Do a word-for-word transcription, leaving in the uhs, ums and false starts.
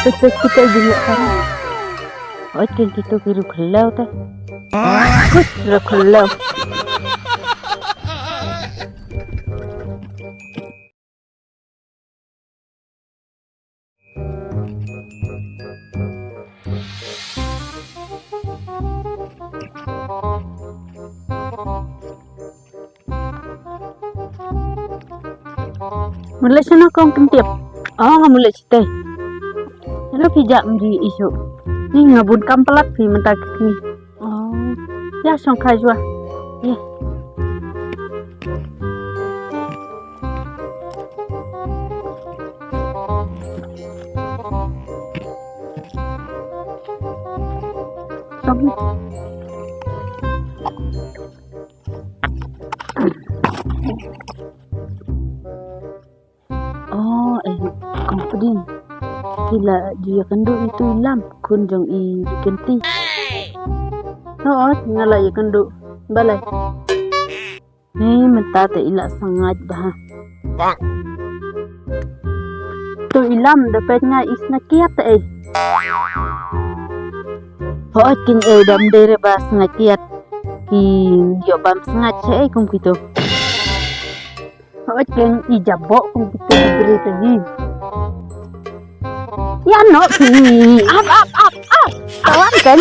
Peit, peit, peit, peit, jingïaid sarong. Oi, kin kito ki ruh khlew te. Kut ruh khlew. Mut leit shano kong Kyntip? Oh, nga mut leit shatei. Hello, phi jah mri issue. Ni nga bun kam palat phi mynta ka sngi. Oh, ïa shong kha jua. Ïa. Oh, eh, kong Pdin. Ki la ju ïakynduh ïa utu i Lam, khun jong i Kynti. Hooid, nga la ïakynduh. Balei? Hei, mynta te i la sngaid bha. Utu i Lam da peit nga i sngaid kiad te ei. Hooid, kin ei dam dei re ba sngaid kiad. Ki ïoh bam sngaid shaei kum kito. Hooid, kin i jaboh kum kito ki briew te hi. Ïa noh ki. Ap, ap, ap, ap. Awan kan.